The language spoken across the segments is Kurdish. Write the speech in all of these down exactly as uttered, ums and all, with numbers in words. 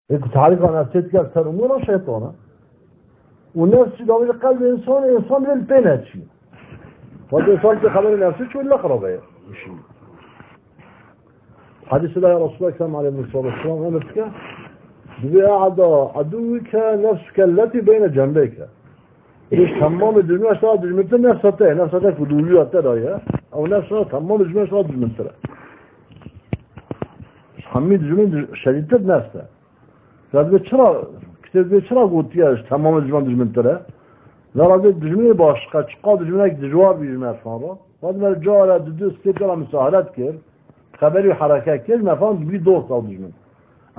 Ê ku tarîka nefsê dike ser umûra şeytan e. Û nefs jî davêje qelbê însanê, însan bê li pê neçî. Wextê însan ki xeberê nefsê çû, li xirabe ye. Hadîsê de ya Resulullah Ekrem aleyhissalatu vesselam emir dike, "Divê e'da aduwike nefsuke lletî beyne cembeyke." Divê temamê dijmina ji te dijmintir nefsa te ye. Nefsa te ku dûriya te de ye. Ew nefsa temamê dijmina ji te dijmintir e. Hemî dijmin şedîdtir nefs e. Radibê çira, kitêb dibê çira gotiye ji temamê dijmin dijmintir e? Radibê dijminê baş, qe çiqa dijminek dijwar bî ji me fan re. Radibê me cara didu sê cara misahalet kir, xeberî hereket kir, me fan bî dost ew dijmin.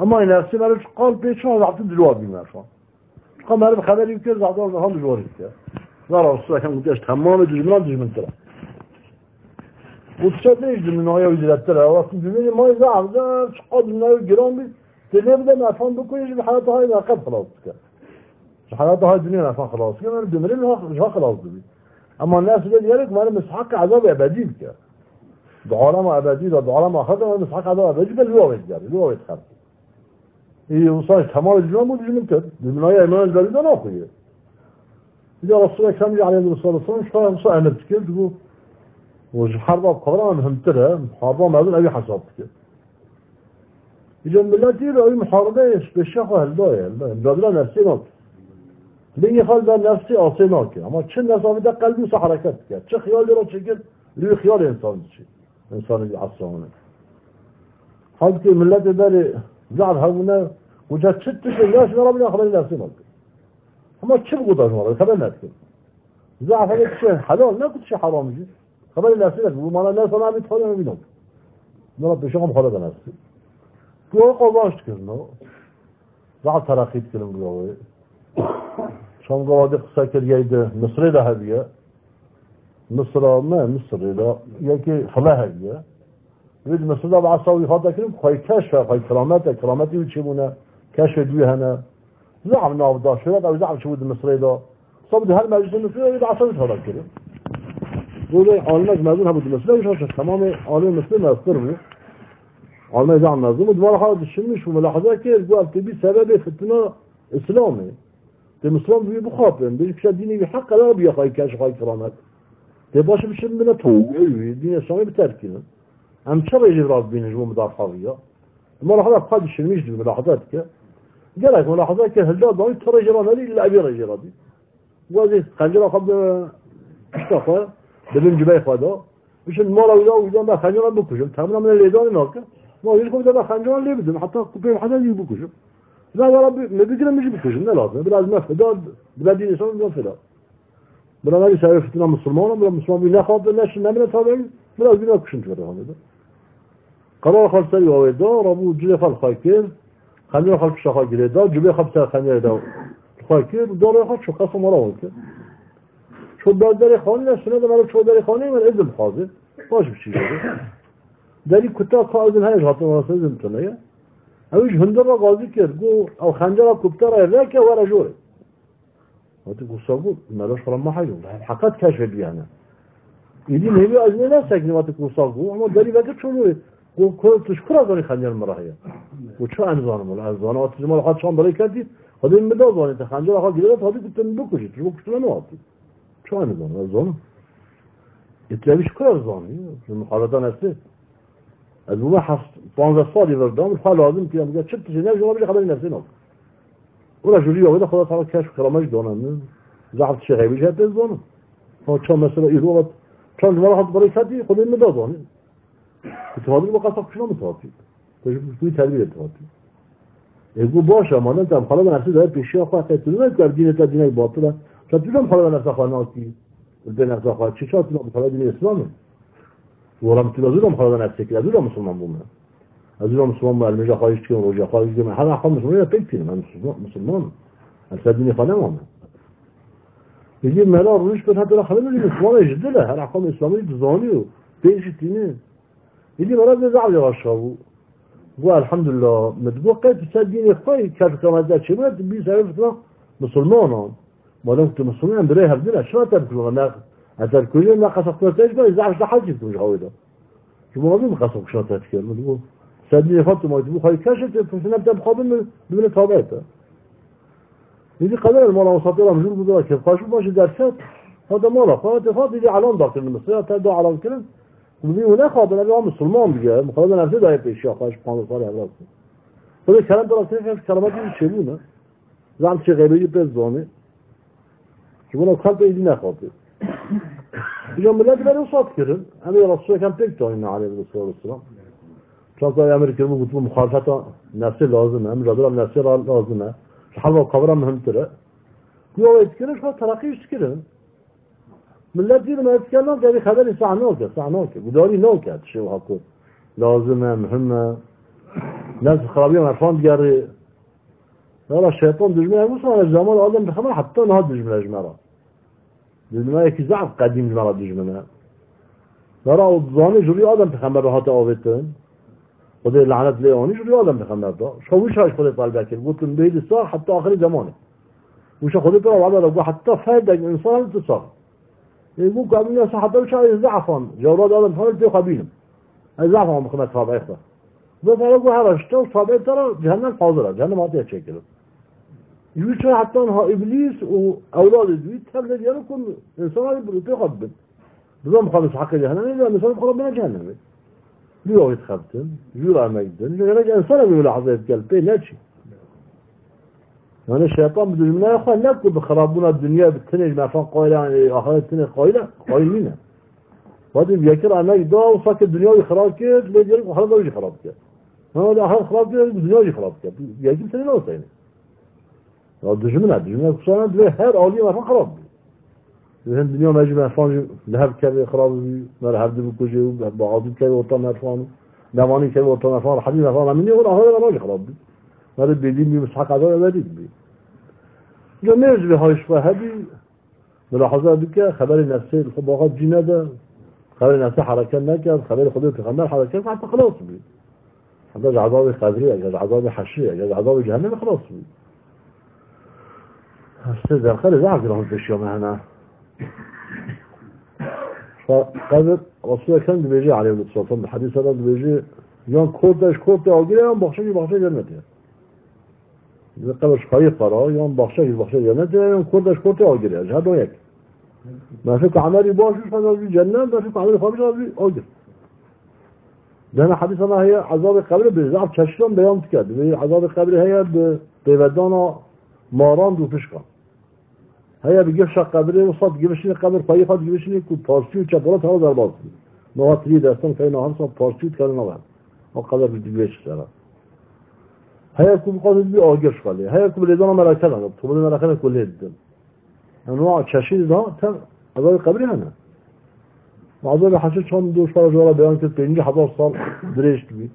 Ema nefsê me çiqa pê çiqa zehtir dijwar bî me fan. Çiqa meriv xeberî kir, zehtir me fan dijwarî kir. Zara Resulullah gotiye ji temamê dijminan dijmintir e. Û tiştek ne ji dimnaya wî zêdetir e. Wextî dimnê mayî zaf, zaf, çiqa dimnaya wî giran bî, tê lê bide me fan bikujî, ji heyata hay me qet xilas dike. Ji heyata hay dinya me fan xilas dike, me dimrê ji ha xilas dibî. Ema nefs lê diyarek me misteheqê ezabê ebedî dike. Di alema ebedî de, di alema axirete me misteheqê ezabê ebedî dike, li wê diyarê, li wê dixebitî. Ê, wisa ji temamê dijminan bû dijmintir. Dijminaya îmana ji berî de naxuye. Îca Resul Ekrem jî aleyhissalatu vesselam ji xwe wisa emir dikir, digot, û ji herba kafira muhimtir e, muhareba mezin ew ê hesab dikir. Îca milletî re ew muharebe ji pêşiya xwe hildaye, hildaye. Micadela nefsê nake. Lê yê xwe li ber nefsê asê nake. Ama çi nefs avê de qelbî wisa hereket dike. Çi xiyalê re çêkir, li wî xiyalê însan diçe. Însanê wî esrane. Halbuki milletê berê zaf hebûne, goca çi tiştê yaş me re bîne xeberê nefsê nake. Hema çi bigota ji me re, xeber nedikin. Zaf hebe tiştê helal ne ku tiştê heram jî. Xeberê nefsê nake. Bu mana nefsa me bî txalê me bîne. Ne re pêşiya xwe xwe de nefsê. Tu ew qazanç dikin, no? Zaf tereqî dikirin bi wê. Çend gava de qise kir, yey di Misrê de hebiye. Misra me, Misrê de yekê xile hebiye. Wê di Misrê de behsa wî hate kirin, xwey keşf e, xwey kiramet e, kirametî wî çêbûne, keşfê dûyê hene. Zaf nav da, şohret ew zaf çêbû di Misrê de. Sab di her meclisê Misrê wî behsa wî hate kirin. Rojê alimek mezin hebû di Misrê, wî şaş temamê alimê Misrê mestir bû. Almay zan mezin bû, dibara xwe dişinmiş û mulahaza kir, got, "Ev tê bî sebebê fitina Îslamê. Tê Misliman bi wî bixapin, bêjin kişa dînê wî heq e, biya xwe keş xwe kiramet. Tê baş biçin bine tewbê wî, dînê Îslamê biterkînin. Em çi rêjê bi radibînin ji bo midarxaviya?" Mulahaza xwe dişinmiş dibî, mulahaza dike. Gelek mulahaza kir, hilda dawî tu rêjê radî, illa evî rêjê radî. Wazî xencera xwe bi pişta xwe, di bin cibey xwe de. Bişin mala wî de, wî de me xencera bikujim. Temina min lêdanê nake. Ma wî xwe de me xencera lê bidim. Heta ku pê heta wî bikujim. La ya Rabbi, me bigirin, min jî bikujin. Ne lazim? Biraz me fida, bila dînê Îslam me fida. Bila me jî sebebê fitina Misilmanan, bila Misilman wî nexabe, ne şin, ne bine tabi, bila wî nekuşin tu de. Qerara xwe li ser wê da, rabû cilê xwe li xwe kir, xencera xwe li pişta xwe girê da, cibê xwe bi ser xencerê de li xwe kir û darê xwe çû qesa mala wan kir. Çû ber derê xanî de, sine de meriv çû derê xanî, min izin dixwaze. Baş biçî jê re. Derî kuta ka izin heye ji hatin wasa izin tune ye. Ew ji hundir re gazî kir, got, "Ew xencera ku bi te re ye, veke were jorê." Wextê ku wisa got, meriv ji xwe re ma heyl, heqet keşfê biyane. Êdî nêvî ez nê nesekînim, wextê ku wisa got, ama derî veke çolûrê. Got, "Ku tu ji kura zanî xencer min re heye?" Got, "Çi em zanim, wela ez zanim, wextê ji me re hat çand birê ketî, Xwedê min da zanî, te xencera xwe girêda, te hatî ku tu min bikujî, tu ji bo kuştina min hatî. Çi em zanim, ez zanim." Ê tu evî ji kura zanî? Ji muxaleta nefsê. Ez bûme heft, panzdeh salî vir dam, xwe lazim kirim, bike çi tiştê ne, ji wan bêje xeberê nefsê nake. Wela jûrî ya wê de Xweda Teala keşf kiramet jî dane min. Zehf tiştê xeybî jî hep ez zanim. Ha ça mesela îro vat, çand ji me re hat birê ketî, Xwedê min da zanî. Ku tu hatî bi qesa kuşina min tu hatî. Tu ji tu tedbîrê tu hatî. Ê got, "Baş e, madem te em xaleta nefsê de pêşiya xwe qey tu ne ku ev dînê te dînek batil e. Te tu dem xaleta nefsa xwe nakî. Li bê nefsa xwe çi çar tu nakî xaleta dînê Îslamê?" Wala min tu zû dem xaleta nefsê kir, ez zû dem Misilman bûme. Ez zû dem Misilman bûme, ez mêja xwe jî dikim, roja xwe jî dikim. Her xwe Misilman ya pek tînim, ez Misilman, Misilman im. Ez ser dînê xwe nemame. Êdî mela rûnişt kir, heta xelê min Misilman e ji dil e, her xwe Îslamê dizanî û pêk jî tîne. Êdî mela vê zaf yavaş bû. Got, "Elhamdulillah." Min digot, "Qey tu ser dînê xwe yî, kef qiyamete çêbû, tu bî sebeb fitina Misilmanan. Madem tu Misilman, em birê hevdin e, çima te bikujin? Ne, ez te dikujim, ne qesa kuşina te dikim, zaf ji te hez dikim ji hawê de. Ji bo min qesa kuşina te dikim." Min digot, Tedbîrê xwe tu mayî, tu bû xwayî keşê, tu, tu ne te bixwabin, bibine tabeê te. Êdî qeder mala wesatê re mijûl bû, dira kêfxweş bû, paşê derket, hate mala xwe, hate xwe, êdî elan dakirin, mesela, te da elan kirin, ku bibî hûn nexwabin, ev a misilman bûye, mixabin nefsê dayê pêşiya xwe, ji panzdeh salê hevra bû. Xwedê kerem te re têke, kerametê wî çêbûne. Zam çi xeybê jî pê zanî. Ji bona kalp êdî nexapê. Îca millet berê wisa dikirin. Em ê Resûlê kem pêk dayîne aleyhi salatu vesselam. Çaxa emir kiribû, gotibû, muxalefeta nefsê lazim e. Em jadira nefsê ra lazim e. Ji helwa kavira muhimtir e. Ku ya wê dikirin, ji xwe tereqî jî dikirin. Millet dîr me dikir nake, vê xeberî seh nake, seh nake. Gudarî nake, tiştê wiha ku lazim e, muhim e. Nefs xirabiya me fan digerê. Wala şeytan dijmin e, wisa ez zaman Adem pêxember heta niha dijmin e ji me re. Dijminayekî zehf qedîm ji me re dijmin e. Wala û zanî ji rûyê Adem pêxember re hate avêtin. Xwedê lanet lê anî ji rûyê Adem pêxember de. Şa wî şa ji Xwedê talbe kir. Gotin bêdî sax heta axirê zemanê. Wî şa Xwedê pê re wada re got heta ferdek însan tu sax. Ê, bû ku em ne saha dew çaxê zehfan, ji ewladê Adem Xwedê pê xwe bînim. Ez zehfan bixime tabeyê xwe. Xwedê Teala got, her tişt û tabeyê te re cehennem hazir e, cehennem hatiye çêkirin. Ji wî çaxê heta niha Îblîs û ewladê dûyî tev lê diyerin ku însanê bi pê xwe bibin. Bizan bixwe bi heqê cehennemê, bizan însanê bixwe bine cehennemê. Lê wî dixebitin, jû re emek didin. Ji gerek însan e wî lehzeyê bike, li pê neçî. Yani şeytan bi dijminaya xwe ne ku bi xirabûna dinya bi tinê ji merfan qayîl e, yani ahiret tinê qayîl e, qayîl nîne. Wadî bi yekî re emek da, wisa ki dinya jî xirab kir, lê diyelim ku ahiret jî xirab kir. Ha, wala ahiret xirab kir, dinya jî xirab kir. Yekî bi tinê naseyne. Ya dijmin e, dijmin e, kusana divê her aliyê merfan xirab bî. Divê hin dinya me jî merfan jî li hev kevê xirab bî, me li hev di bikujê û bi azî kevê orta merfan û nevanî kevê orta merfan, rehedî merfan, remînî û ahiret merfan jî xirab bî. Me de bêdîn bî, mistehek ezab ebedî bî. Ca mêr ji vê hayş xwe hebî, mulahaza bike, xeberê nefsê li xwe baxa cî nede, xeberê nefsê hereket neke, xeberê Xwedê û Pêxember hereket, heta xilas bî. Heta ji ezabê qebrê, ya ji ezabê heşrê, ya ji ezabê cehennemê xilas bû. Sê derxerê zehf giran pêşiya me hene. Fa-, qebir, Resul Ekrem dibêje, aleyhissalatu vesselam, di hedîsa de dibêje, yan korte ji kortê agirê, yan baxçekî baxçê cennetê. Dibê qebir ji xayê xwe re, yan baxçekî baxçê cennetê, yan korte ji kortê agirê. Ji her du yek. Merfê ku emelî baş bû, ji xwe re cennet, merfê ku emelî xwe baş bû, agir. Di hene hedîsa me heye, ezabê qebrê bi zaf çeşidan beyan dike. Dibê ezabê qebrê heye bi pêvedana maran û pişkan. Heye bi gifşa qebrê, wisa digivişînê qebir, payî xwe digivişînê ku parçî û çepolat hewa derbas bî. Nava tirî destan kevê nahar sa parçî dikevin nava. O qeber bi digivê çi sera. Heye ku bi qasê dibî agir şixelê. Heye ku bi lêdana meleke de, tobulê meleke de ku lê didin. Enwa çeşîdî daha te ezabê qebrê hene. Ezabê heşê çend doz para jara beyan kir, pêncî hezar sal dirêj dibî.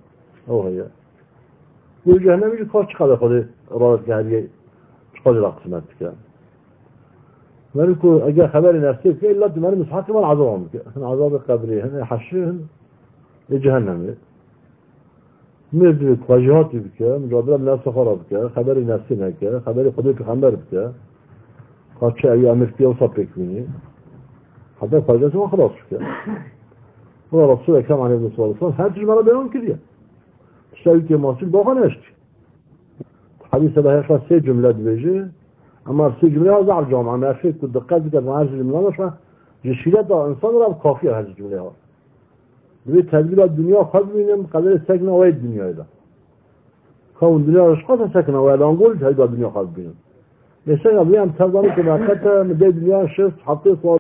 Ew heye. Wê cehennemî jî ka çiqas Xwedê radet ke heriyê çiqas jê re qismet dike. Merî ku eger xeberê nefsê bike, îlla tu merî mistehekî van ezab bike. Hin ezabê qebrê, hin ê heşrê, hin ê cehennemê. Mêr divê ku xwe jêhatî bike, mucadele bi nefsa xwe re bike, xeberê nefsê neke, xeberê Xwedê Pêxember bike. Ka çi ewî emir kiriye wisa pêk bînî. Heta ku nefsê xwe xilas bike. Wala Resul Ekrem aleyhissalatu vesselam her tişt me re beyan kiriye. Tişta wî kêmasî li ba xwe neştî. Hedîsa de her sê cumle dibêje, ema sê cumle ya zaf cama, em her şey ku diqet dike, her sê cumle de ji şîreta însan re kafî ye her sê cumle ya. Divê tedbîra dinya xwe bibînin, qederê sekna wê dinyayê de. Ka hûn dinya ji qasa sekna wê, langol ji heyda dinya xwe bibînin. Ê sekna bibînin, em tevdanî ku meqete, min dê dinya şist, heftê sal